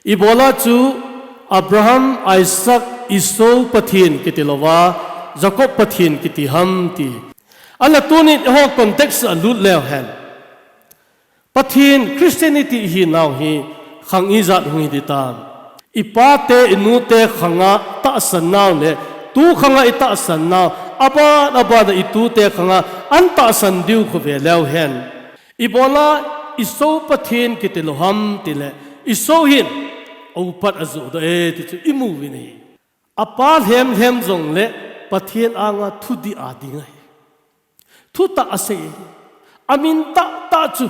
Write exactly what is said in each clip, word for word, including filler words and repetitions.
Ibola chu Abraham, Isaac, Esau Pathen kiti louva, Jacob Pathen kiti ham ti. Ahinla tunin eiho context a lut leu hen, Pathen Christianity ihinau hi khang ijat hung hi ding tam. Ipate, inute khanga tahsan nau le, tu khanga itahsan nau, aban aban a itute khanga ahin tahsan diu khu ve leu hen. Ibola Esau Pathen kiti lou ham tile, Esau hin aupat ajoh doh e ti chu imu uvin ahi. Apa lhem lhem jongle Pathen anga thudih a ding ahi. Thutah asei ahi. Amin tahtah chu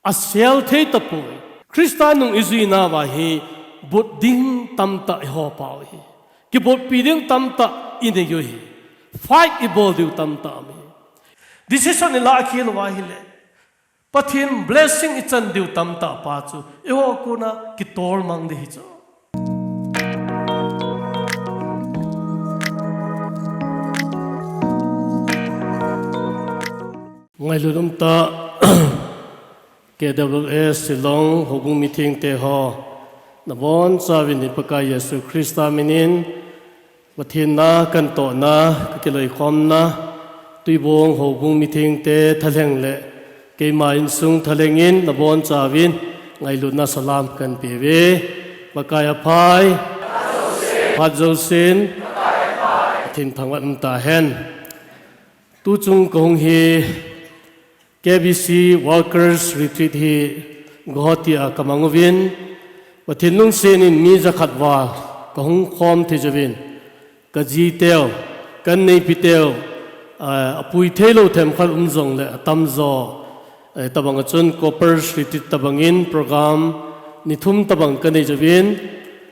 asel thei tapoi. Christa nung ijui nauva hi bot ding tamtah iho pau ahi. Kibotpi ding tamtah inei u ahi. Fight ibol diu tamtah um ahi. Decision ilah khel uva ahile, Pathen blessing ichan diu tamtah pa chu eiho kona kitol mang ding ahi chu. Ngailut umtah K W S Shillong houbung meeting te ho, nabonchauvin i Pakai Jesu Christa minin Pathen na kahin tohna, kakiloikhomna, Tuibong houbung meeting te thalheng le keima insung thalheng in nabonchauvin ngailutna salam kahin peuve. Pakai aphai, phat jousen Pathen thangvah in umtahen. Tuchung kahung hi K B C Workers Retreat hi Guwahati a kamang uvin, Pathen lungsetin mi jakhat val kahung khom thei jouvin, kajiteu, kanneipiteu, a, apui theilou themkhat um jongle atamjo, eh, tobang a chun Couples Retreat tobangin program ni thum tobang kanei jouvin,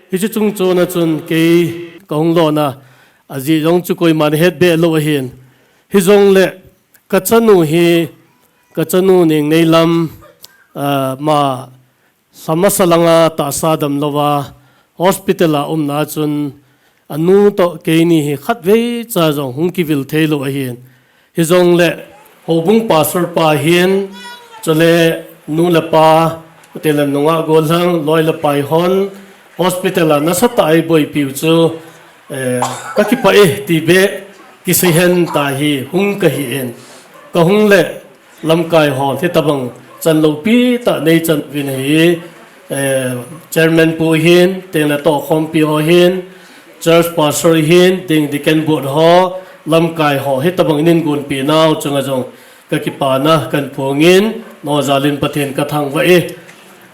hiche chung chon a chun kei kahung lona ajeh jong chu koiman ahetbeh lou ahin. Hijongle kachanu hi, kachanu Nengneilam, ah, ama lha masa langa tahsa damlouva hospital a umna chun anu toh keini hi khatvei cha jong hung kivil theilou ahin. Hijongle houbung pastor pa hin, chule nu le pa, chutile nungah gollhang, loi le pai hon hospital a nasatah a eiboipiu chu, eh, kakipah e ti beh kisei hen, tua hi hung kahin. Kahung le lamkai ho hitobang chan loupi tah neichan uvin ahi, eh, chairman pu hin, chutile tohkhompi ho hin, church pastor hin, chuteng deacon board ho, lamkai ho hitobang in eigonpi nau chunga jong kakipana kahin phongin, nojal in Pathen kathangvah e.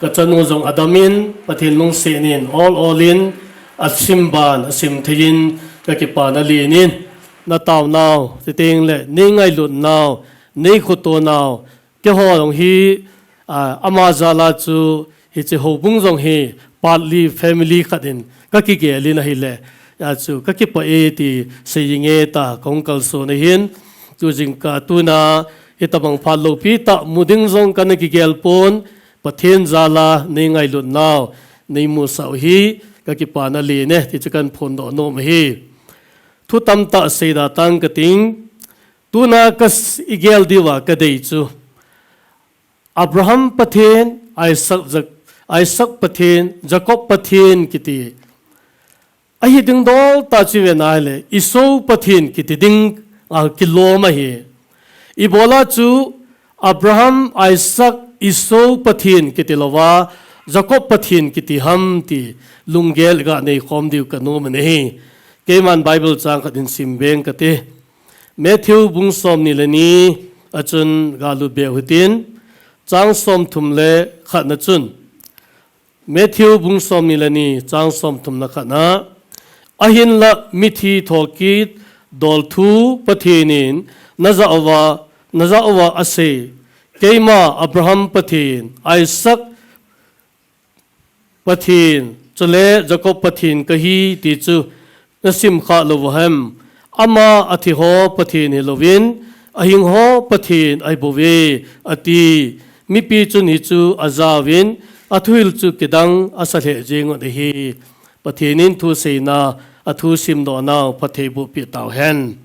Kachanu jong adamin, Pathen lungsetin ol ol in asim ban asim thei in kakipana len in, nataonau, chuteng le neingailutnau, neikhotonau, keiho jong hi, ah, ama jal a chu hiche houbung jong hi partly family khat in kakigel in ahile, achu kakipah e ti seijinge tia kahung kalson ahin, tu jingkah tuna hitobang phat loupi tah mu ding jong kana kigel pon, Pathen jal a neingailutnau neimusah u hi kakipana len e ti chu kahin phondoh nom ahi. Thu tamtah seida tang kating, tuna ka s-, igel diuva kadei chu Abraham Pathen, Isaac, Jak-, Isaac Pathen, Jacob Pathen kiti ahi ding dol tah chu ive nahile, Esau Pathen kiti ding a kilom ahi. Ibola chu Abraham, Isaac, Esau Pathen kiti louva, Jacob Pathen kiti ham ti lunggel iga neikhom diu kanom in ahi. Keiman Bible chang khat hin sim beng kate. Matthew bung somni le ni a chun galut beu hitin, chang somthum le khat na chun. Matthew bung somni le ni, chang somthum le khat na. Ahinla mithi thokit dol thu Pathen in najah uva, najah uva asei, keima Abraham Pathen, Isaac Pathen, chule Jacob Pathen kahi ti chu nasim kha lou uvam? Ama athi ho Pathen hilouvin, ahing ho Pathen ahibouve, ati. Mipi chun hichu ajauvin, athuhil chu kidang asa lheh jeng un ahi. Pathen in thuseina, athu simdoh nau phatthei boh peh tauhen.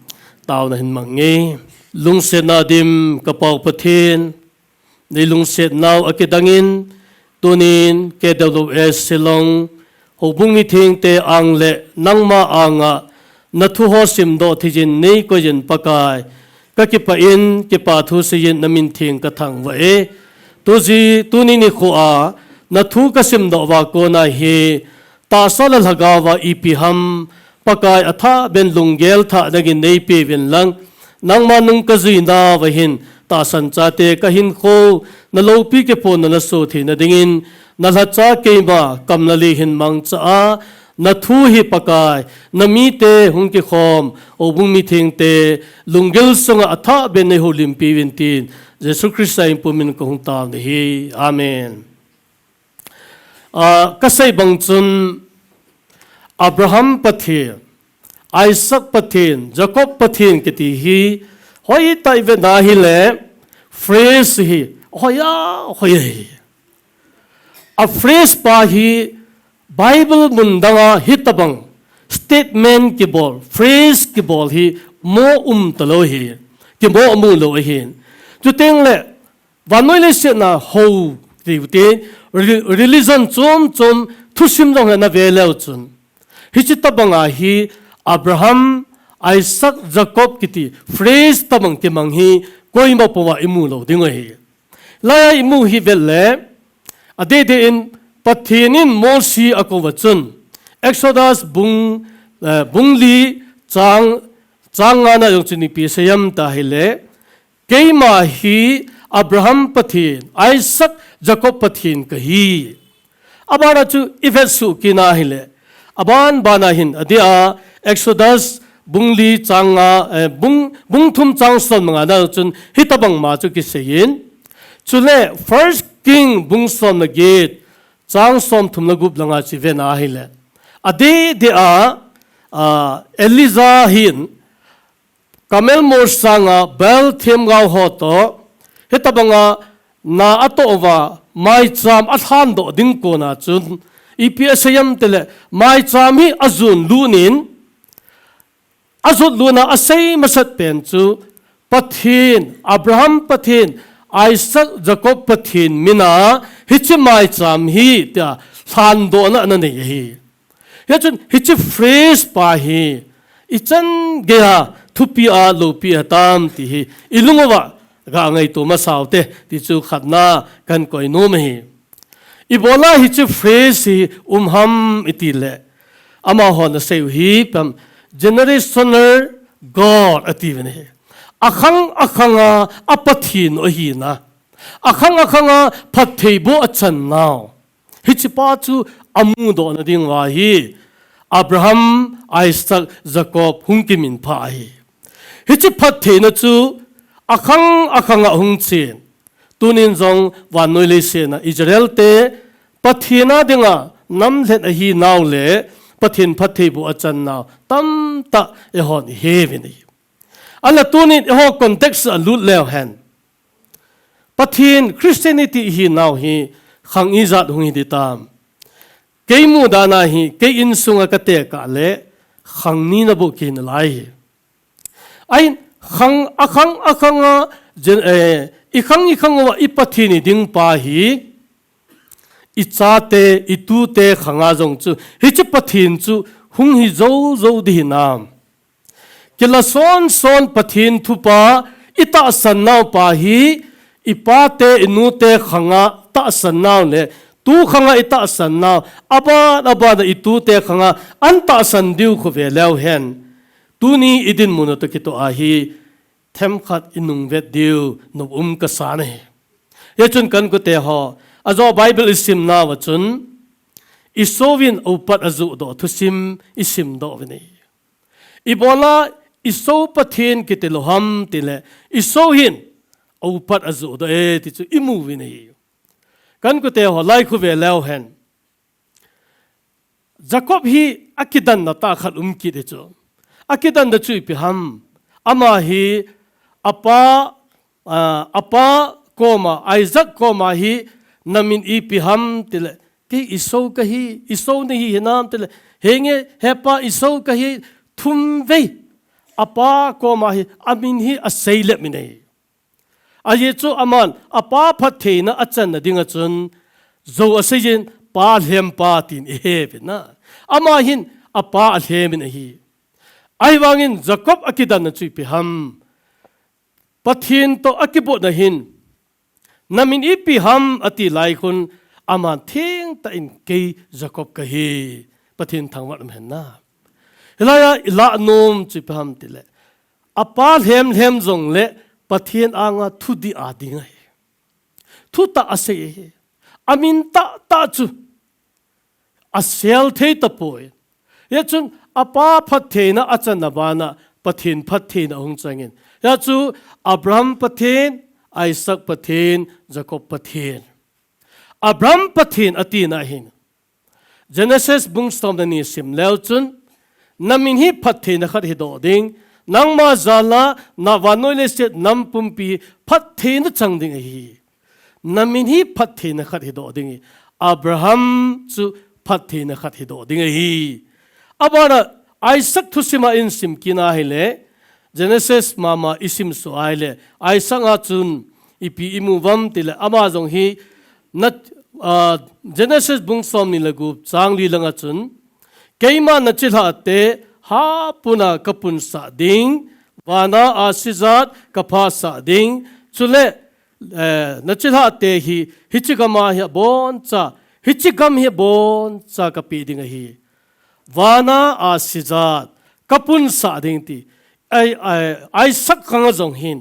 Taona hin mang nge. Lungsetna dim ka Pa u Pathen, nei lungsetnau akidang in, Tunin K W S Shillong, houbung mithengte ang le nangma anga nathu ho simdoh theiyin neikoiyin Pakai, kakipah in, kipathu seiyin namin theng kathangvah e. Tuji, tuni nikhoa nathu kasimdoh uva kona hi, tahsa le lhagaova ipi ham, Pakai, athah beh in lunggel thah nangin neipeuvin lang, nangma nung kajui nauva hin, tahsan chate kahinkho, naloupi kiphonna nasoh theina dingin, nalhacha keima kam nali hin mangcha a, nathu hi Pakai, namite hung kikhom houbung mithengte lunggel sunga athah beh in neihoulimpiuvin tin, Jesu Christa in pumin kahung taona ahi. Amen. Ah, kasei bang chun Abraham Pathen, Isaac Pathen, Jacob Pathen kiti hi hoitah in ivet na hile, phrase hi hoiya, hoiya ahi. A phrase pa hi Bible mun danga hitobang statement kibol, phrase kibol hi mo umtalou ahi, kimo mulou ahi. Chuteng le, vannoi leiset a hou, ti, ti, re-, religion chom chom thusim jong hi nave leu chun, hiche tobanga hi Abraham, Isaac, Jacob kiti phrase tobang kimang hi koima pouva imu lou ding ahi. Laia imu hi vet le, adeh deh in Pathen in Mose akou va chun, Exodus bung, eh, bung li chang, chang nga na jong chun ipi asei em ti ahile, Keima hi Abraham Pathen, Isaac, Jacob Pathen kahi. Abana chu ivet suh kit na hile, aban bana hin adeh a Exodus bung li chang nga, eh, bung, bung thum chang som le nga na chun hitobang ma chu kisei in. Chule First King bung som le get chang som thum le gup langa chu ive na hile, adeh deh a, ah, Elijah hin Carmel mol sanga Baal themgao ho toh hitobanga na atoh uva maicham alhandoh ding kona chun ipi asei em ti le, maicham hi ajon lut in, ajot lut na asei masat pen chu Pathen, Abraham Pathen, Isaac, Jacob Pathen mina hiche maicham hi tia lhandohna ananei ahi. Hichun hiche phrase pa hi ichan geiya thupi a loupi atam ti hi ilung uva ga ngaito masa ute ti chu khatna kahin koi nom ahi. Ibola hiche phrase hi um ham iti le, amahon asei u hi pam, generational God atiuvin ahi. Akhang akhanga a Pathen u ahina, akhang akhanga phattheiboh achan nau. Hiche pa chu amudoh na ding uva hi Abraham, Isaac, Jacob hung kiminphah ahi. Hiche phattheina chu akhang akhanga hung chen. Tunin jong vannoi leiset a Israel te Pathen a dinga namlhen ahi nau le Pathen phattheiboh achan nau tamtah eihon ihe uvin ahi. Ahinla tunin eiho context a lut leu hen, Pathen Christianity ihi nau hi khang ijat hung hi ding tam? Kei mudan a hi, kei insunga katekah le khang ni na bou kihi nalai hi. Ahin khang, akhang, akhanga, gen-, eh, ikhang, ikhang uva i Pathen iding pa hi, ichate, itute khanga jong chu hiche Pathen chu hung hi jou jou ding hinam? Kila son son Pathen thupha itahsan nau pa hi, ipate, inute khanga tahsan nau le, tu khanga itahsan nau, aban, aban a itute khanga ahin tahsan diu khu ve leu hen, tuni idinmun u toh kitoh a hi, themkhat inung vet diu nop um kasa ahi. Hichun ka inkote ho, ajo Bible isim nauva chun, Esau in aupat ajoh doh thusim isim doh uve. Ibola Esau Pathen kiti lou ham ti le, Esau hin aupat ajoh doh e ti chu imu uve. Ka inkote ho, lai khu ve leu hen, Jacob hi akidanna tah khat um kit e chu. Akidanna chu ipi ham? Ama hi apa, ah, apa koma, Isaac koma hi, "Namin ipi ham?" ti le, "Kei Esau kahi, Esau nahi hinam?" ti le, "Henge, hepa Esau kahi," thum vei apa koma hi amin hi asei lep uve. Ajeh chu aman apa phattheina achan na dinga chun, Jou aseiyin, pa lhempa tin iheuvin na. Ama hin apa alhemin ahi. Ahivangin Jacob akidanna chu ipi ham? Pathen toh akibotna hin, "Namin ipi ham?" ati lai khun, aman thengtah in, "Kei Jacob kahi." Pathen thangvah um hen na. Hilaiya ilah nom chu ipi ham tile, apa lhemlhem jongle Pathen anga thudih a ding ahi. Thutah asei ahi. Amin tahtah chu asel thei tapoi. Hijeh chun apa phattheina achanna bana Pathen phattheina ahung changin, hijeh chu Abraham Pathen, Isaac Pathen, Jacob Pathen. Abraham Pathen atina hin, Genesis bung somleni sim leu chun, "Namin hi phattheina khat hidoh ding, nangma jal'a na vannoi leiset nam pumpi phattheina chang ding ahi." Namin hi phattheina khat hidoh ding ahi. Abraham chu phattheina khat hidoh ding ahi. Abana Isaac thusima ihin sim kit ahile, Genesis mama isim suh ahile, Isaac a chun ipi imu uvam tile, ama jong hi na, ah, Genesis bung somni le gup chang li langa chun, "Keima nachilhah te hapuna kapunsah ding, vana ahsi jat kaphasah ding, chule, eh, nachilhah te hi, hiche gam'a hi aboncha, hiche gam hi aboncha kapeh ding ahi. Vana ahsi jat kapunsah ding," ti. Ai, ai, Isaac khanga jong hin,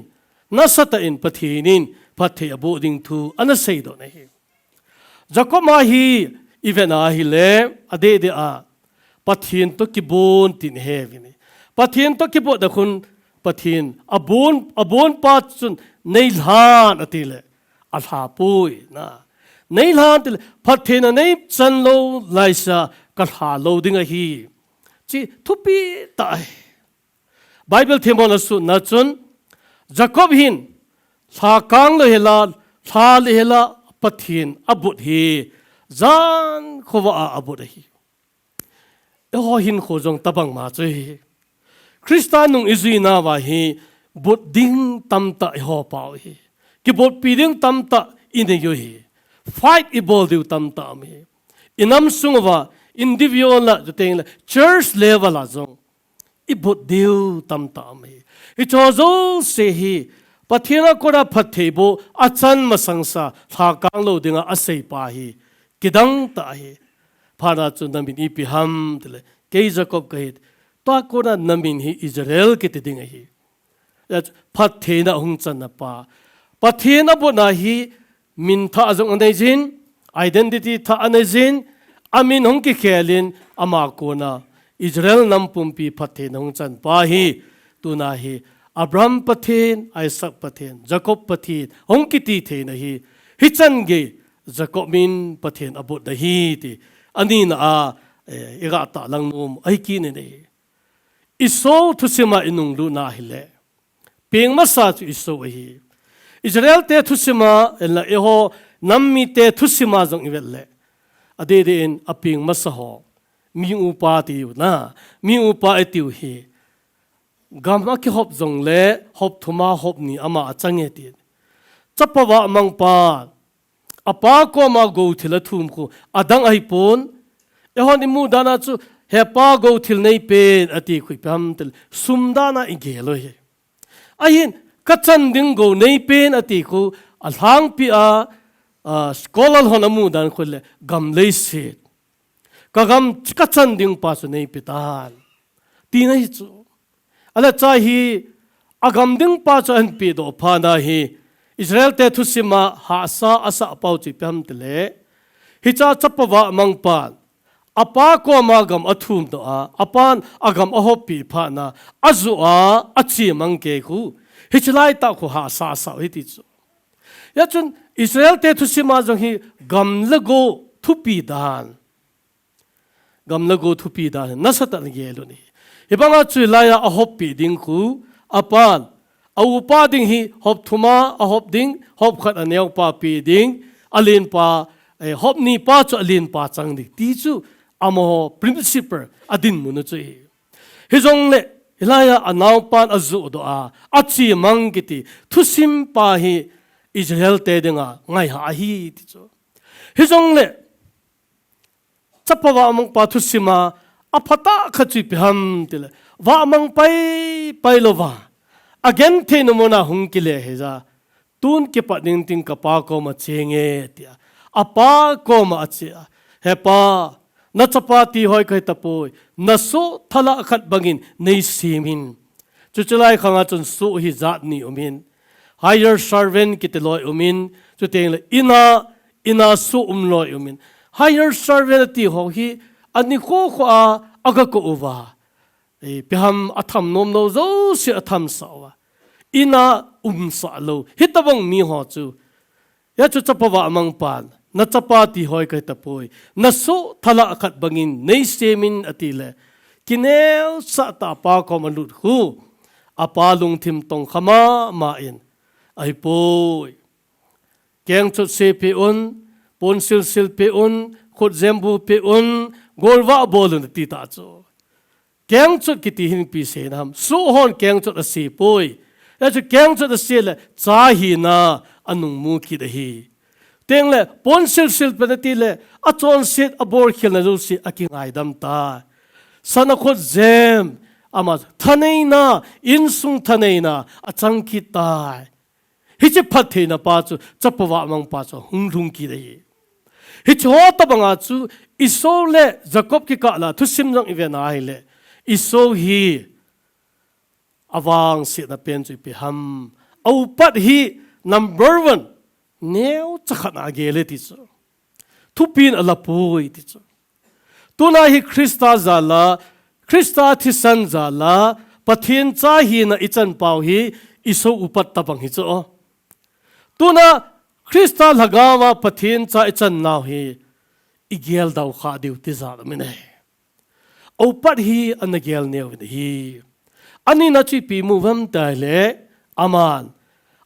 nasatah in Pathen in phatthei aboh ding thu ana seidoh na ahi. Jacob a hi ivet na ahile, adeh deh a Pathen toh kibon tin iheuvin ahi. Pathen toh kibotna khun, Pathen abon, abonpa chun, "Neilhan," atile, alhapoi na. "Neilhan," tile, "Phattheina neichan lou laisa kalha lou ding ahi." Chu thupi tah ahi. Bible themmo na sutna chun, Jacob hin lhakang le hela, lha le hela Pathen abot hi, jan khovah a abot ahi. Eiho hinkho jong tobang ma chu ahi. Christa nung ijui nauva hi, bot ding tamtah iho pau ahi. Kibotpi ding tamtah inei u ahi. Fight ibol diu tamtah um ahi. Inam sung uva, individual a, chuteng le church level a jong ibot diu tamtah um ahi. Hicheho jouse hi, Pathen a kona phattheiboh achan masangsa lhakang lou dinga aseipa hi kidang tah ahi. Phat a chun, "Namin ipi ham?" tile, "Kei Jacob kahi." Tua kona namin hi Israel kiti ding ahi. Phattheina ahung channa pa. Pathen abotna hi min thah jong anei jin, identity thah anei jin, amin hung kikhel in ama kona Israel nam pumpi phattheina hung chanpa hi, tuna hi Abraham Pathen, Isaac Pathen, Jacob Pathen hung kiti theina hi, hichan gei Jacob min Pathen abotna ahi ti, anina a, eh, iga tahlang nom ahi kit in ahi. Esau thusima inung lut na ahile, peng masa chu Esau ahi. Israel te thusima, ela eiho nam mite thusima jong ivet le, adeh deh in apeng masa ho, mi upa tiu na, mi upa itiu hi, gam akihop jongle hop thum a hop ni ama achang e ti. Chapa vahmangpa, apa koma gou thil athum khu adang ahipon. Eihon imu dan a chu, "He pa, gou thil neipen," ati khu ipi ham tile, sum dan a igel u ahi. Ahin, "Kachan ding gou neipen," ati khu, alhangpi a, a, scholar hon amu dan khu le, gam leiset. Kagam, kachan ding pa chu neipe tan, tina ahi chu. Ahile chua hi agam ding pa chu ahin pedoh phat na hi, Israel te thusima hahsa asah pau chu ipi ham tile, hiche chapa vahmangpan apa koma gam athum doh a, apan agam ahoppi phat na, ajoh a, achemang kei khu, hiche laitah khu hahsa asah u ahi ti chu. Hijeh chun Israel te thusima jong hi gam le gou thupi dan, gam le gou thupi dan hi nasatah in gel u ahi. Hibanga chu hilaiya ahoppi ding khu, apan, a upa ding hi hop thum a ahop ding, hop khat aneopa pe ding, alenpa, eh, hop ni pa chu alenpa chang ding ti chu amaho principle, adinmun u chu ahi. Hijongle, hilaiya anaopan ajoh doh a, achemang kiti thusim pa hi Israel te dinga ngaihah ahi ti chu. Hijongle, chapa vahmangpa thusim a, aphatah khat chu ipi ham tile, vahmang paipai louva, agentheina muna hung kile hija, tun kipat ning ting kapa koma chenge, tia. Apa koma achea, He Pa, nachapa tihoi kahi tapoi, nasoh thalah khat bangin neisemin. Chuche lai khanga chun soh hi jat ni umin. Hired servant kiti loi umin, chuteng le ina, ina soh um loi umin. Hired servant ati ho hi, ani kho kho a, aga kou uva. Ipi ham atham nom lou jouse atham sah uva. Ina um sah lou. Hitabang mi ho chu. Hia chu chapa vahmangpan, nachapa tihoi kahi tapoi. Nasoh thalah khat bangin neisemin atile. Kinel sah tah apa koma lut khu. Apa lungthim tongkha mama in. Ahipoi. Kengchot se peh un, ponsil sil peh un, khutjem bu peh un, golvah bol un ati ta chu. Kengchot kiti hin ipi seina ham. Soh hon kengchot ase poi. Hia chu kengchot ase le, cha hina anung mu kit ahi. Teng le, ponsil sil peh un atile, achonset, abolkhelna jouse, akingaidam tai. Sana khutjem, ama thaneina, insung thaneina, achang kit tai. Hiche phattheina pa chu, chapa vahmangpa chu, hung lhung kit ahi. Hiche ho tabanga chu, Esau le Jacob kikah la, thusim jong ive na hile. Esau hi, avangsetna pen chu ipi ham. Aupat hi, number one. Neocha khat a agel e ti chu. Thupin alapoi ti chu. Tuna hi Christa jal a, Christa thisan jal a, Pathen cha hina ichan pau hi, Esau upat tabang hi chu. Tuna Christa lhagao a Pathen cha ichan nau hi, igel dau kha diu ti jat um in ahi. Aupat hi ana gel neo in ahi. Anina chu ipi mu vem tile, aman.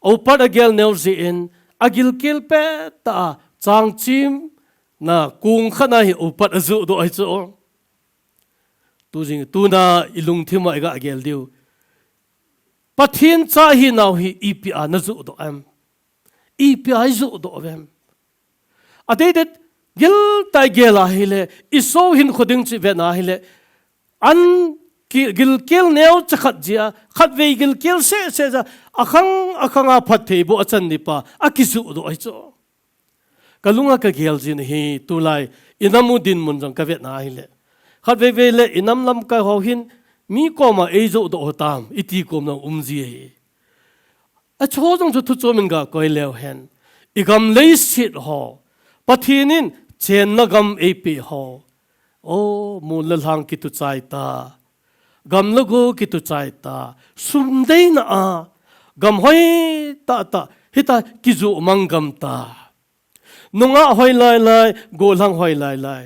Aupat agel neo jeh in, agilkel pet tah a, changchim, na kong khat na hi aupat ajoh doh ahi chu. Tujing, tuna ilungthim a iga gel diu. Pathen cha hinau hi ipi a najoh doh em. Ipi a ijoh doh uvem. Adeh deh gil tah a igel a hile, Esau hinkho ding chu ive na hile, an ki, gilkel neocha khat jeh a, khatvei gilkel seh seh jeh a, akhang, akhang a phattheiboh achan ni pa, akijoh doh ahi chu. Kalung a kagel jin ahi, tulai, inam u dinmun jong kave na hile. Khatvei vei le, inam lamkai ho hin, mi koma eijoh doh u tam, iti kom jong um ji ahi. Achu jong chu thu chom in ga koi leu hen. Igam leiset ho. Pathen in chenna gam eipeh ho. O, mol le lhang kituchai ta. Gam le go kituchai ta. Sum deina a. Gam hoi tah tah. Hita kijoh mang gam ta. Nungah hoi lai lai. Gollhang hoi lai lai.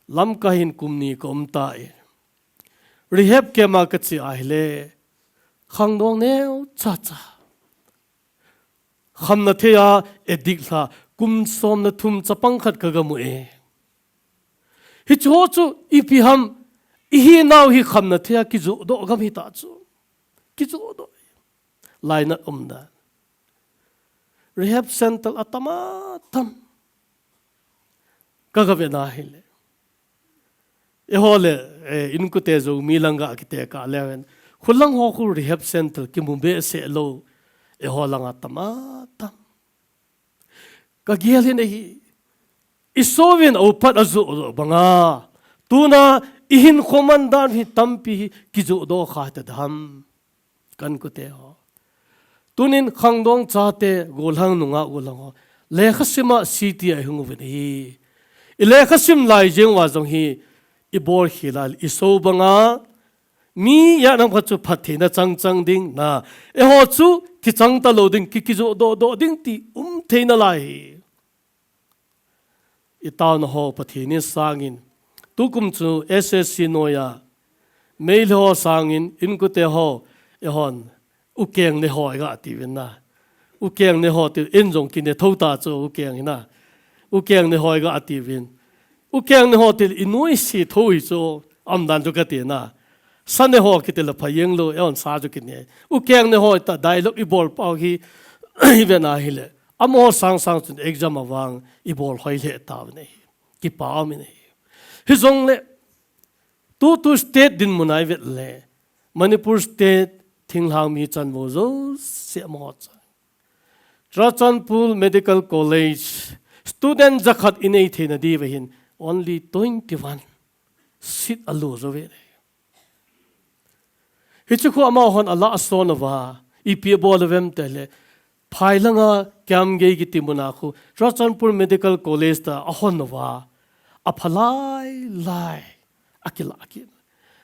Lamkai hin kum ni ka um tai. Rehab camp a kache ahile, khangdong neocha cha. Khamna thei a addict lha, kum som le thum chapang khat kaga mu e. Hichu chu ipi ham, ihinau hi khamna thei a kijoh doh gam hita chu. Kijoh doh. Lainat umdan. Rehab center atam atam. Kaga ve na hile. Eiho le, eh, inkote Zomi lang ga kite kah leu hen. Khulang ho khu rehab center kimu behseh lou. Eiho lang atam atam. Kagel in ahi. Esau in aupat ajoh doh banga. Tuna ihinkho man dan hi tampi hi kijoh doh kha ta dam. Ka inkote ho. Tunin khangdong chate gollhang nungah gollhang ho. Lekhasim a city a ihung uvin ahi. Ilekhasim lai jeng uva jong hi ibolkhel a Esau banga. Mi ijat ham khat chu phattheina chang chang ding na. Eiho chu kichang talou ding, ki, kijoh doh doh ding ti um thei nalai hi. Itaona ho Pathen in sangin. Tukum chu S S C noiya. Meitei ho sangin, inkote ho, eihon, ukeng ne ho iga tiuvin na. Ukeng ne ho ti, in jong kine thou ta chu ukeng hi na. Ukeng ne ho iga tiuvin. Ukeng ne ho ti, inoise thou hi chu, umdan chu kati na. Sa ne ho kiti le pha jeng lou, eihon sa chu kine. Ukeng ne ho ta dialogue ibol pau hi, ive na hile. Amaho sangsang chun exam avang ibol hoi lheh tauvin ahi. Kipa umin ahi. Hijongle, tutu state dinmun a ivet le, Manipur state thinglhang mi chanvo jouse amaho chang. Churachandpur Medical College student jakhat inei theina diuva hin only twenty-one seat alo jouve. Hiche khu amahon alah son uva, ipi abol uvem tile, phai langa Kiamgei kiti muna khu Churachandpur Medical College ta ahon uva, aphalai lai akilah kit.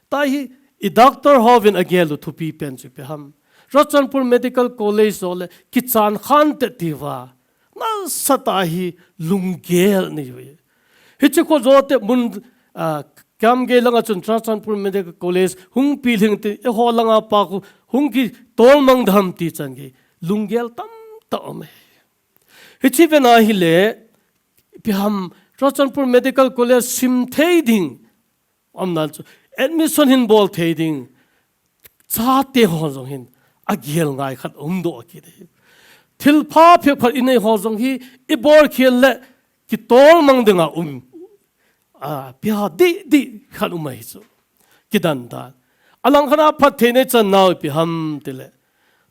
Tahi, i doctor hovin agel u thupi pen chu ipi ham. Churachandpur Medical College jole kichan khan te tiuva, nasatah a hi lunggel nei uve. Hiche khu jote mun, ah, Kiamgei langa chun Churachandpur Medical College hung pilhing tin, eiho langa pa khu hung kitolmang dem ti chan gei lunggel tamtah aume. Hiche vena hile, ipi ham, Churachandpur Medical College sim thei ding, umdan chu, admission hin bol thei ding, chate ho jong hin agel ngai khat umdoh kit e. Thilpha phabep khat inei ho jong hi ibol khel le kitolmang dinga um, a, pia di di khat um ahi chu. Kidan dan. Alang khat a phatthei nei chan nau ipi ham tile,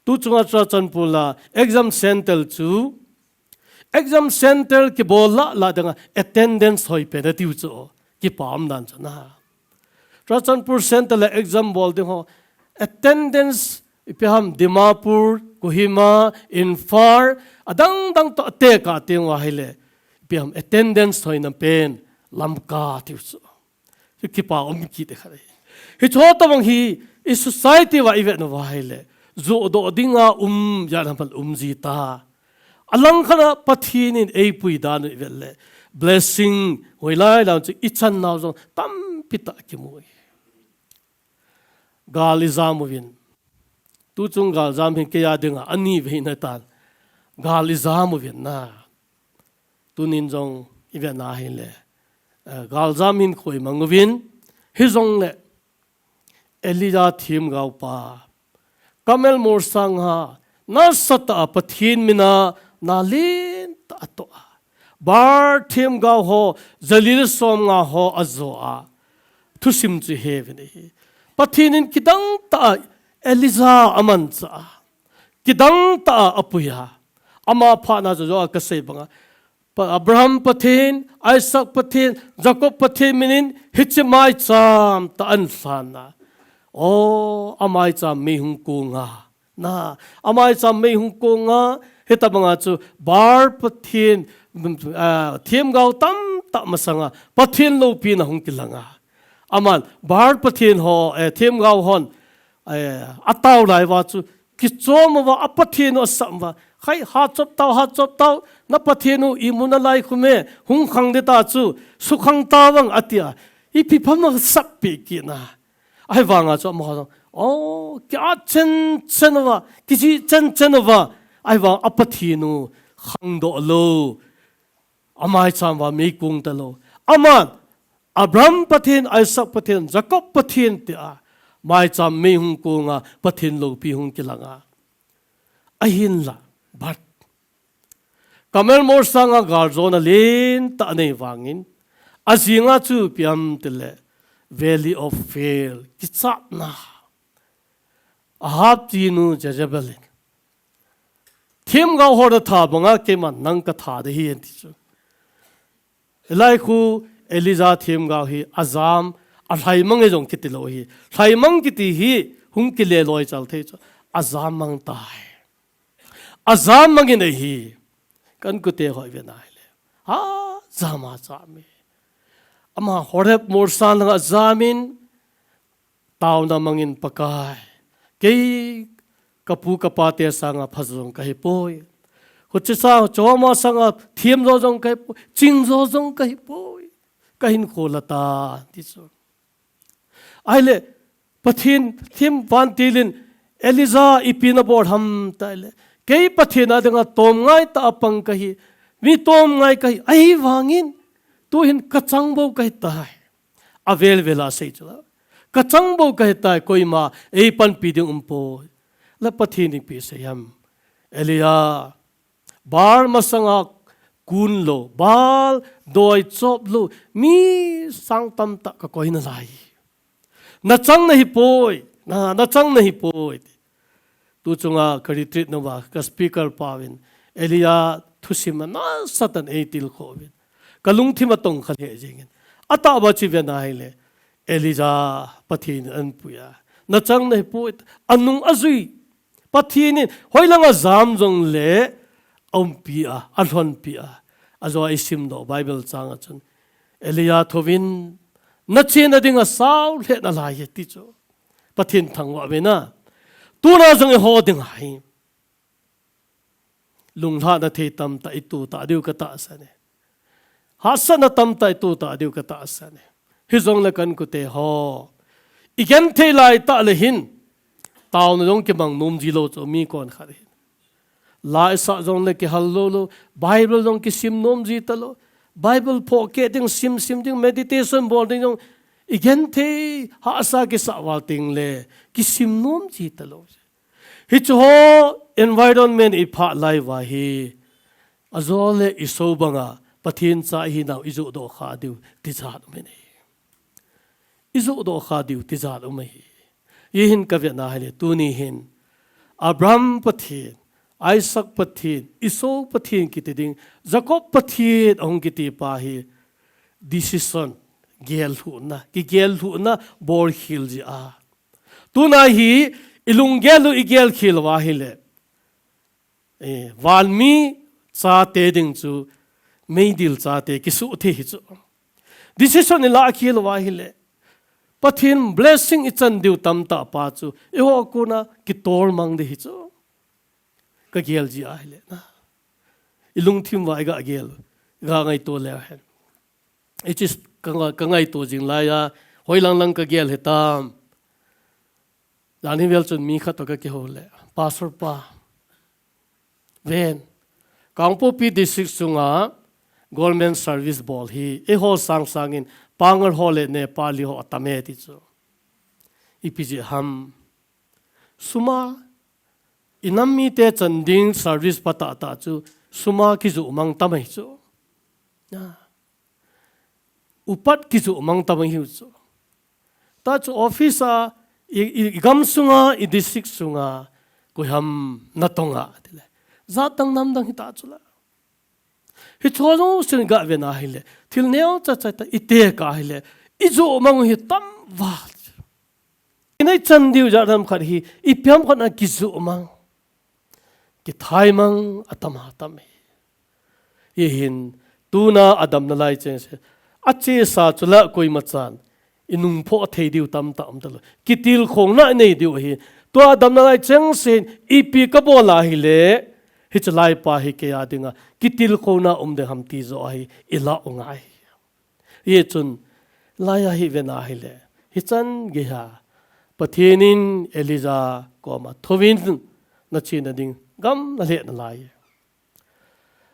tu chunga Churachandpur la exam center chu, exam center kibol lah lah dinga attendance hoi pen atiu chu. Kipa umdan chu na. Churachandpur center la exam bol ding ho, attendance ipi ham, Dimapur, Kohima, Imphal, adang dang toh tekah teng uva hile, ipi ham, attendance hoina pen Lamka tiu chu. Chu kipa um kit e khat ahi. Hiche ho tobang hi i society uva ivet nauva hile, johdoh dinga um, jan hamal um ji ta. Alang khat a Pathen in eipui dan u ivet le, blessing hoilai lam chu ichan nau jong tampi tah kimu e. Gal ijam uvin. Tu chung galjam hin kei a dinga ani vei na tan. Gal ijam uvin na. Tunin jong ivet na hile, eh, galjam hin koimang uvin. Hijongle Elijah themgao pa Carmel mol sanga nasatah a Pathen mina na lentah a atoh a, Baal themgao ho, jalil somnga ho ajo a, thusim chu hiuvin ahi. Pathen in kidang tah a Elijah amanchah a, kidang tah a apui a, ama phatna chu jo a kasei banga, Pa-, Abraham Pathen, Isaac Pathen, Jacob Pathen minin hiche maicham tah a ahin lhan a. O, amaicham mei hung kong a. Na, amaicham mei hung kong a, hitabanga chu Baal Pathen, ah, themgao tamtah masanga Pathen loupina hung kilang a. Aman, Baal Pathen ho, eh, themgao hon, eh, atao lai uva chu, kichom uva, a Pathen u asam uva. Khai, hachop tao, hachop tao, na Pathen u imu nalai khu me, hung khang ding ta chu, sukhang tao vang atia. Ipi pha masat pi kit na. Ahivanga chu amaho jong, o, ki-at chen chen uva, kijih chen chen uva. Ahivang a Pathen u khangdoh lou. Amaicham uva mei kong talou. Aman, Abraham Pathen, Isaac Pathen, Jacob Pathen tia maicham mei hung kong a, Pathen loupi hung kilang a. Ahinla, but Carmel mol sanga galjona lentah anei vangin, ajinga chu ipi ham tile, Valley of Fear, kichatna. Ahab chinu Jezebel in, themgao ho natha banga keiman nang katha ding ahi, ati chu. Hilai khu Elijah themgao hi ajam, alhaimang e jong kiti lou ahi. Lhaimang kiti hi hung kile loi chal thei chu. Ajam mang tai. Ajam mangin ahi. Kan kute hoi ve nai le. Ha, jam a jam e. Ama Horeb molsa langa ajamin, taona mangin Pakai, kei kapu kapa te sanga phajo jong kahipoi. Hiche sang, choma sanga themjo jong kahipoi, chingjo jong kahipoi. Kahinkho la tan, ti chu. Ahile, Pathen, them vantil in, Elijah ipi nabol ham tile, kei Pathen a dinga tomngai tah a pang kahi, mi tomngai kahi, ahivangin, tuhin kachang bou kahitai. Avel vel a asei chu la. Kachang bou kahitai, koima eipanpi ding umpoi. Le Pathen in ipi asei ham. Elijah, Baal masanga kun lou, Baal doi chop lou, mi sang tamtah kakoi nalai. Nachang nahi poi, na, nachang nahi poi. Tu chunga ka retreat nauva, ka speaker pauvin, Elijah thusim a nasatah in eitilkhou uvin. Ka lungthim a tongkha lheh jengin. Atahbeh chu ven ahile, Elijah Pathen in ahinpui a. Nachang nahi poi, anung ajui. Pathen in, hoilanga jam jongle, aumpi a, alhonpi a. Ajo a isimdoh Bible chang a chun, Elijah thouvin, nachena dinga sao lheh nalai e ti chu. Pathen thangvah uvin a. Tuna jong eiho dinga hi lunglhahna thei tamtah ito tadiu katahsan e. Hahsatna tamtah ito tadiu katahsan e. Hijongle ka inkote ho, igenthei laitah le hin, taona jong kimang nom jilou chu mi konkhat hin. La isah jongle kihal lou lou, Bible jong kisim nom ji talou, Bible phoh keh ding, simsim ding, meditation bol ding jong, igenthei hahsa kisah val tengle kisim nom ji talou. Hichu ho environment iphah lai uva hi, ajo le iso banga Pathen cha ihinau ijohdoh kha diu tijat um ahi. Ijohdoh kha diu tijat um ahi. Hihin kavetna ahile tuni hin, Abraham Pathen, Isaac Pathen, Esau Pathen kiti ding, Jacob Pathen ahung kiti pa hi, decision, gellhuhna, kigellhuhna bolkhel jeh a. Tuna hi, ilunggel u igelkhel uva ahile, eh, vanmi chate ding chu, meidil chate kisuh thei hi chu. Decision ilah khel uva ahile, Pathen blessing ichan diu tamtah pa chu, eiho a kona kitolmang ding hi chu. Kagel jeh ahile, na, ilungthim uva iga gel, iga ngaito leu hen. Hiche kangai, kangaito jing laiya, hoilang lang kagel hitam. Jan hi vel chun mi khat toh kakihou le, Pastor pa, ven, Kangpokpi District sunga government service bol hi, eiho sangsangin, Pangal ho le Nepali ho atam e ti chu. Ipi jeh ham. Sum a, inam mite chan ding service pha tahtah chu, sum a kijoh mang tam ahi chu. Na. Upat kijoh mang tam ahiu chu. Tahchu office a, i, i, igam sunga, i district sunga, koiham natong a, tile. Jat dang nam dang hita chu la. Hiche ho jousen gaven ahile, thil neocha cha tah itekah ahile, ijoh mang u hi tam val. Inei chan diu jat ham khat hi, ipi ham khat a kijoh mang, kithai mang, atam a tam hi. Hihin, tuna adam nalai chengse, achesa chu la koima chan, inungphoh thei diu tamtah um talou. Kitilkhouna inei diu ahi. Tua adam nalai chengse hin, ipi kabol ahile, hiche laipa hi kei a dinga, kitilkhouna um ding ham ti joh ahi, ilah u ngai. Hichun, laiya hi ven ahile, hichan geiya, Pathen in Elijah koma thouvin, nachena ding, gamla lheh nalai.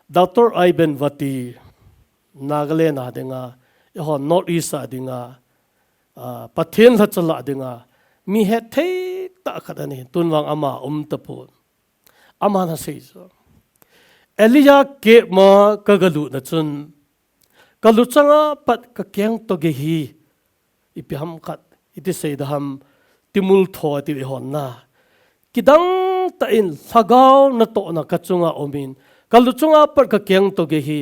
Doctor Iben Vati, Nagaland a dinga, eiho North East a dinga, ah, Pathen lhacha lah dinga, mi hetthei tah khat ahi, tun vang ama um tapon. Aman asei chu, Elijah kep ma kagalut na chun, kaluchang a pat kakeng toh gei hi, ipi ham khat, iti sei ding ham, timul tho ati ihon na. Kidang tah in lhagao natohna kachunga umin, kaluchang a pat kakeng toh gei hi,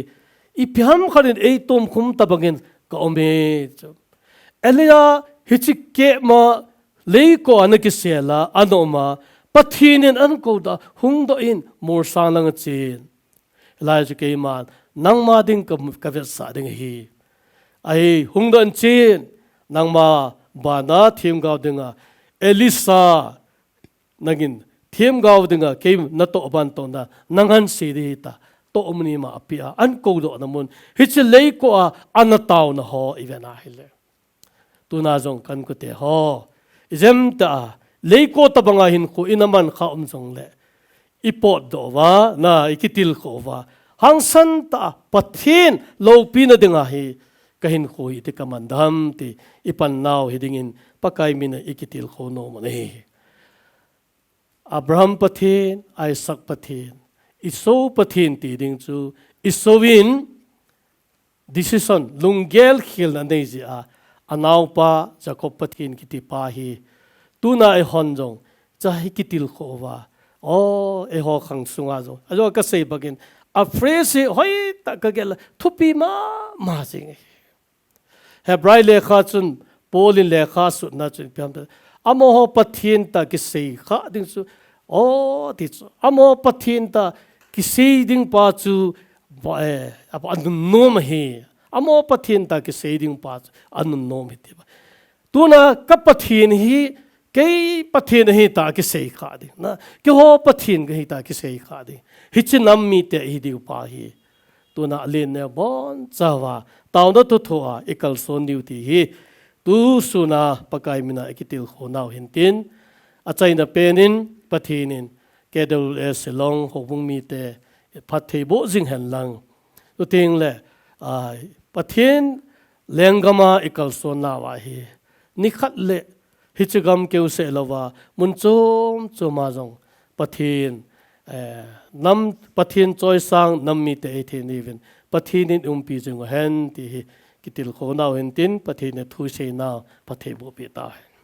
ipi ham khat in eitomkhum tabang in kaum e chu. Elijah hiche kep ma leiko a nakisel a, anom a, Pathen in ahin koudoh a, hungdoh in, molsang lang a chen. Hilai chu keiman, nangma ding ka, kavetsah ding ahi. Ahi, hungdoh in chen, nangma bana themgao dinga, Elisha, nangin themgao dinga, kei natoh ban toh na, nang ahin sei ding ahi ta, tohmun ima apeh a, ahin koudoh na mun, hiche leiko a, ana taona ho, iven ahile. Tuna jong ka inkote ho, ijem tah a, leiko tabang a hinkho ina man kha um jongle, ipotdoh uva, na, ikitilkhou uva, hangsan tah a, Pathen loupina dinga hi, kahinkho hi iti kaman ding ham ti, ipan nau hi dingin, Pakai min a ikitilkhou nom u ahi. Abraham Pathen, Isaac Pathen, Esau Pathen ti ding chu, Esau in decision, lunggel khelna nei jeh a, anaopa Jacob Pathen kiti pa hi, tuna eihon jong, cha hi kitilkhou uva. O, eiho khang sunga jong. Ajong kasei bangin, a phrase hi hoitah kagel a, thupi mama jing. Hebrai lekha chun, Paul in lekha sutna chun, ipi ham tile, amaho Pathen tah kisei kha ding chu, o, ti chu, amaho Pathen tah kisei ding pa chu, va, eh, apa anunnom ahi. Amaho Pathen tah kisei ding pa chu, anunnom ahi tia. Tuna ka Pathen hi, kei Pathen ahi tah kisei kha ding. Na, keiho Pathen kahi tah kisei kha ding. Hiche nam mite hi ding pa hi. Tuna alen neo bonchauva, taona thotho a ikalson diu ti hi, tu suna Pakai mina ikitilkhou nau hintin, achaina pen in Pathen in K W S Shillong houbung mite phatthei boh jing hen lang. Tuteng le, a, Pathen lenggam a ikalson nauva hi, nikhat le hiche gam keu seh louva, mun chom chom a jong Pathen, eh, nam, Pathen choisang nam mite eithei niuvin, Pathen in umpi jing uhen ti hi kitilkhou nau hintin, Pathen in thu isei nau phatthei boh peh tauhen.